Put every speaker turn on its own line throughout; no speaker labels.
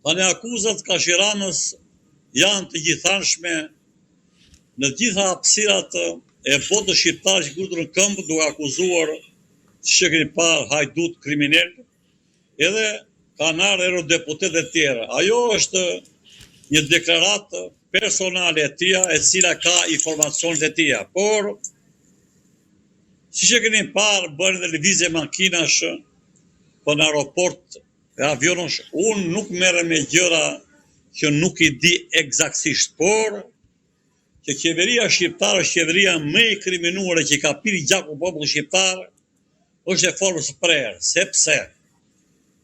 Tani akuzat karshi Ramës janë të gjithanshme në të gjitha hapësirat e botës shqiptare që ngritur në këmbë duke akuzuar siç e keni parë hajdutë kriminelë edhe kanë ardhur eurodeputetë e tjerë. Ajo është një deklaratë personale e tija e cila ka informacionet e tija, por siç e keni parë bëhen edhe lëvizje makinash po në aeroport e avionësh, unë nuk merrem me gjëra që nuk i di ekzaktësisht, por që qeveria shqiptare është qeveria më e kriminuar e që i ka pirë gjakun popullit shqiptar, është e formës së prerë, sepse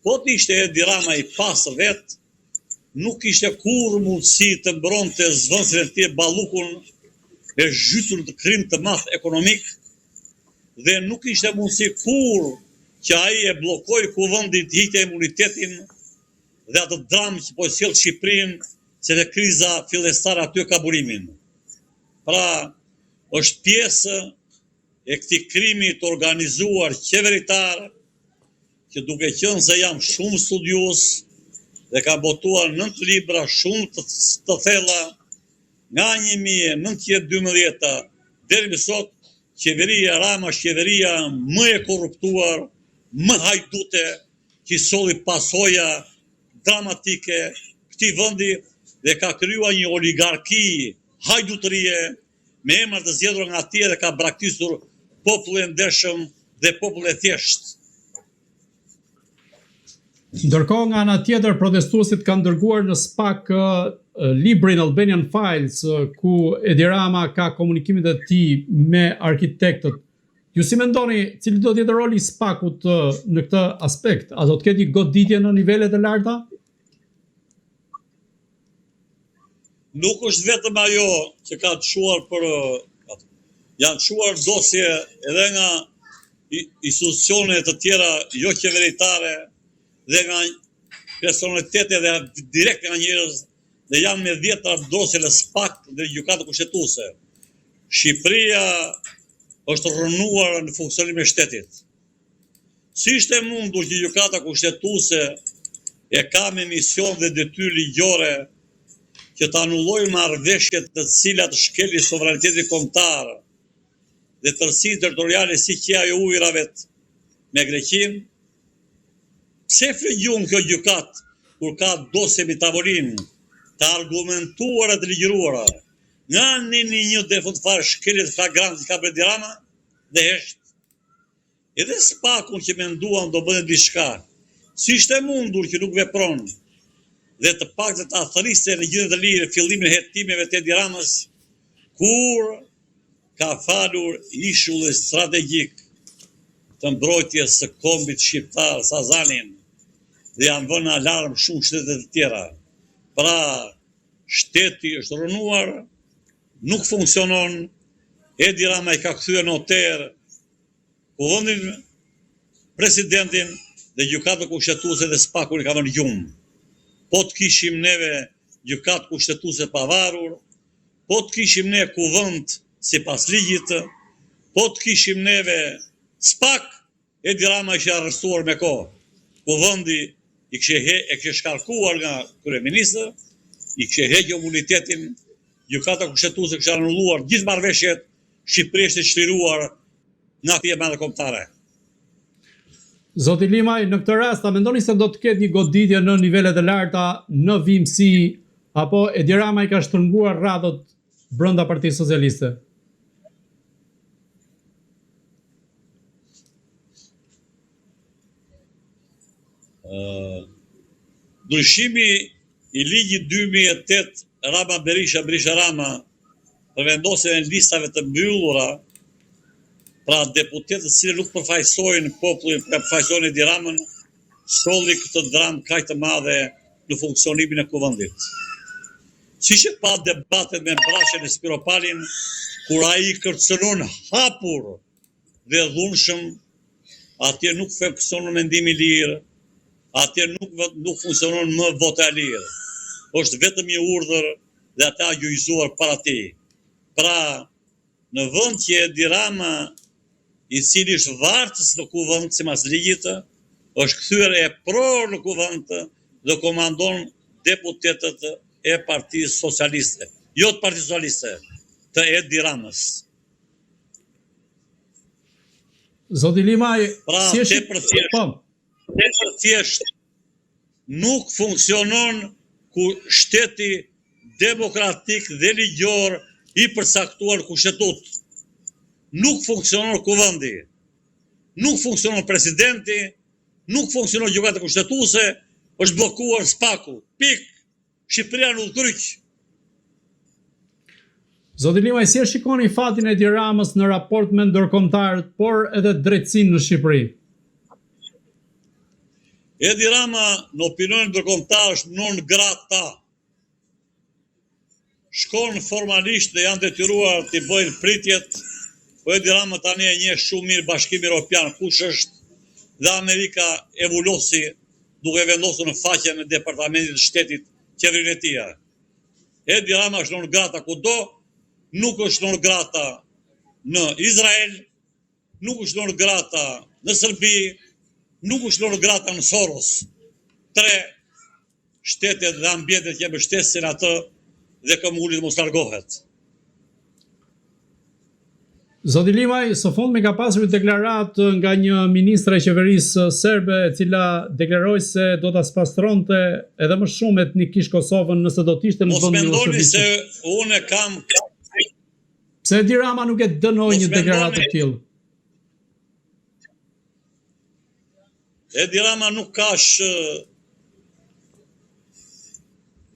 po të ishte Edi Rama i pastër vetë, nuk kishte kurrë mundësi të mbronte zëvendësin e tij Ballukun e zhytur në krim të madh ekonomik dhe nuk kishte mundësi kurrë që ai e bllokoi Kuvendin t'i hiqte imunitetin dhe atë dramë që po e sjell Shqipërinë se dhe kriza fillestare aty e ka burimin. Pra, është pjesë e këtij krimi të organizuar qeveritar që duke qenë se jam shumë studiues dhe kam botuar 9 libra shumë të, të thella nga 1912 deri më sot qeveria Rama është qeveria më e korruptuar, më hajdute që i solli pasoja dramatike këtij vendi dhe ka krijuar një oligarki hajdutërie me emra të zgjedhur nga atje dhe ka braktisur popullin e ndershëm dhe popullin e thjeshtë.
Ndërkohë nga ana tjetër protestuesit kanë dërguar në SPAK librin Albanian Files ku Edi Rama ka komunikimet e tij me arkitektët. Ju si mendoni, cili do të jetë roli i SPAK-ut në këtë aspekt? A do të ketë një goditje në nivele të larta?
Nuk është vetëm ajo që ka çuar për janë çuar dosje edhe nga institucione të tjera jo qeveritare dhe nga personalitete dhe direkt nga njerëz dhe janë me dhjetra dosje në SPAK dhe Gjykatën Kushtetuese. Shqipëria është rrënuar në funksionimin e shtetit. Si është e mundur që Gjykata Kushtetuese e ka me mision dhe detyrë ligjore që të anullojë marrëveshjet të cilat shkelin sovranitetin kombëtar dhe tërësinë territoriale si qe ajo e ujërave me Greqinë? Pse fle gjumë kjo gjykatë kur ka dosje mbi tavolinë të argumentuara e të ligjëruara nga neni një deri në fund fare shkeljet flagrante që ka bërë Edi Rama dhe hesht? Edhe SPAK-un që menduam do bënte diçka, si është e mundur që nuk vepron dhe të paktën ta thërriste në gjendje të lirë fillimin e hetimeve të Edi Ramës, kur ka falur ishullin strategjik të mbrojtjes së kombit shqiptar Sazanin dhe janë vënë në alarm shumë shtete të tjera. Pra, shteti është rrënuar, nuk funksionon, Edi Rama i ka kthyer noter Kuvendin, Presidentin dhe Gjykatën Kushtetuese dhe SPAK-un i ka vënë gjumë. Po të kishim neve Gjykatë Kushtetuese të pavarur, po të kishim ne Kuvend sipas ligjit, po të kishim neve SPAK, Edi Rama ishte arrestuar me kohë. Kuvendi i kishte he, e kishte shkarkuar nga kryeministër, i kishte hequr imunitetin, Gjykata Kushtetuese kishte anulluar gjithë marrëveshjet, Shqipëria ishte çliruar nga firma ndërkombëtare.
Zoti Limaj, në këtë rast, a mendoni se do të ketë një goditje në nivele të larta në vijimësi apo Edi Rama i ka shtrënguar radhët brenda Partisë Socialiste?
Ndryshimi i ligjit 2008 Rama Berisha Berisha Rama për vendosjen e listave të mbyllura, pra deputetët të cilët nuk përfaqësojnë popullin, por përfaqësojnë Edi Ramën, solli këtë dramë kaq të madhe në funksionimin e kuvendit. Siç e patë debatet me Braçen e Spiropalin, kur ai kërcënon hapur dhe dhunshëm, atje nuk funksionon mendimi i lirë, atje nuk nuk funksionon më vota e lirë. Është vetëm një urdhër dhe ata gjunjëzuar para tij. Pra, në vend që Edi Rama, i cili është vartës në kuvend sipas ligjit, është kthyer epror në kuvend dhe komandon deputetët e Partisë Socialiste, jo të Partisë Socialiste, të Edi Ramës.
Zoti Limaj,
pra, si është tepër thjesht, po. Tepër thjesht nuk funksionon ku shteti demokratik dhe ligjor i përcaktuar në kushtetutë. Nuk funksionon kuvendi. Nuk funksionon presidenti, nuk funksionon gjykata kushtetuese, është bllokuar SPAK-u. Pikë. Shqipëria në udhëkryq.
Zoti Limaj, si e shikoni fatin e Edi Ramës në raport me ndërkombëtarët, por edhe drejtësinë në Shqipëri?
Edi Rama në opinionin ndërkombëtar është non grata. Shkon formalisht dhe janë detyruar t'i bëjnë pritjet, po Edi Rama tani e njeh shumë mirë Bashkimin Europian, kush është dhe Amerika e vulosi duke vendosur në faqen e Departamentit të Shtetit qeverinë e tij. Edi Rama është non grata kudo, nuk është non grata në Izrael, nuk është non grata në Serbi, nuk është non grata në Soros. Tre shtetet dhe ambientet që e mbështesin atë dhe këmbëngulin të mos largohet.
Zoti Limaj, së fundmi ka pasur një deklaratë nga një ministre e qeverisë serbe e cila deklaroi se do ta spastronte edhe më shumë etnikisht Kosovën nëse do të ishte në
vend
Mos
mendoni se unë kam
Pse Edi Rama nuk e dënoi një deklaratë të tillë?
Edi Rama nuk ka sh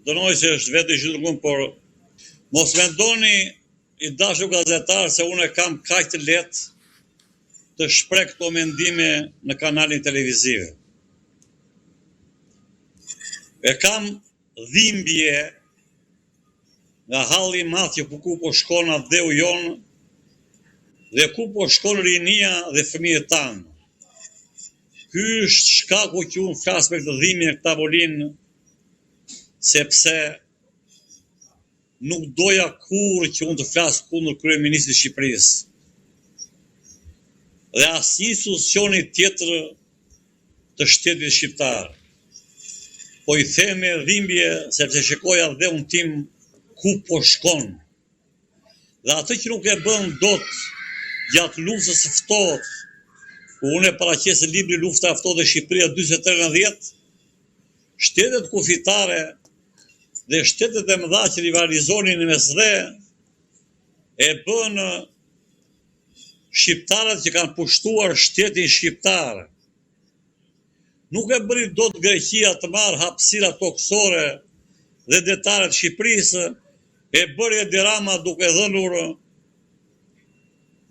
dënoi se është vetë i zhytur, por mos mendoni i dashur gazetar se unë e kam kaq të lehtë të shpreh këto mendime në kanalin televiziv. E kam dhimbje nga halli i madh që ku po shkon atdheu jonë dhe ku po shkon rinia dhe fëmijët tanë. Ky është shkaku që unë flas me këtë dhimbje në këtë tavolinë, sepse nuk doja kurrë që unë të flas kundër kryeministrit të Shqipërisë dhe asnjë institucioni tjetër të shtetit shqiptar. Po i them me dhimbje sepse shikoj atdheun tim ku po shkon. Dhe atë që nuk e bënë dot gjatë luftës së ftohtë, ku unë e paraqes në librin Lufta e Ftohtë dhe Shqipëria 43-90, shtetet kufitare dhe shtetet e mëdha që rivalizonin në Mesdhe e bënë shqiptarët që kanë pushtuar shtetin shqiptar. Nuk e bëri dot Greqia të marrë hapësira tokësore dhe detare të Shqipërisë, e bëri Edi Rama duke dhënur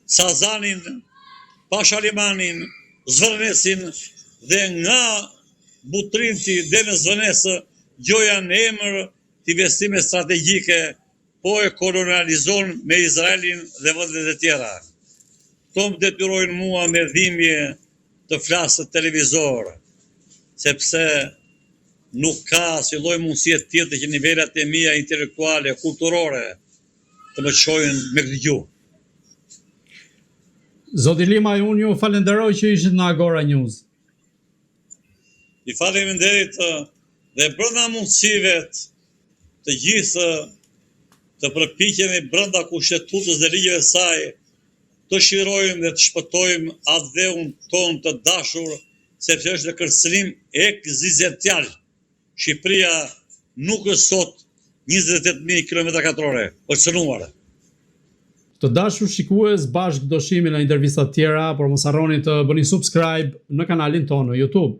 Sazanin, Pashalimanin, Zvërnecin dhe nga Butrinti deri në Zvërnec gjoja në emër të investimeve strategjike po e kolonializon me Izraelin dhe vendet e tjera. Këto më detyrojnë mua me dhimbje të flas në televizor, sepse nuk ka asnjë lloj mundësie tjetër që nivelet e mia intelektuale, kulturore të më çojnë me këtë gjuhë.
Zoti Limaj, unë ju falenderoj që ishit në Agora News.
Ju faleminderit dhe brenda mundësive të gjithë të përpiqemi brenda kushtetutës dhe ligjeve të saj të çlirojmë dhe të shpëtojmë atdheun tonë të dashur sepse është në kërcënim ekzistencial. Shqipëria nuk është sot 28.000 kilometra katrore, është cënuar.
Të dashur shikues, bashkë do shihemi në intervista të tjera, por mos harroni të bëni subscribe në kanalin tonë në YouTube.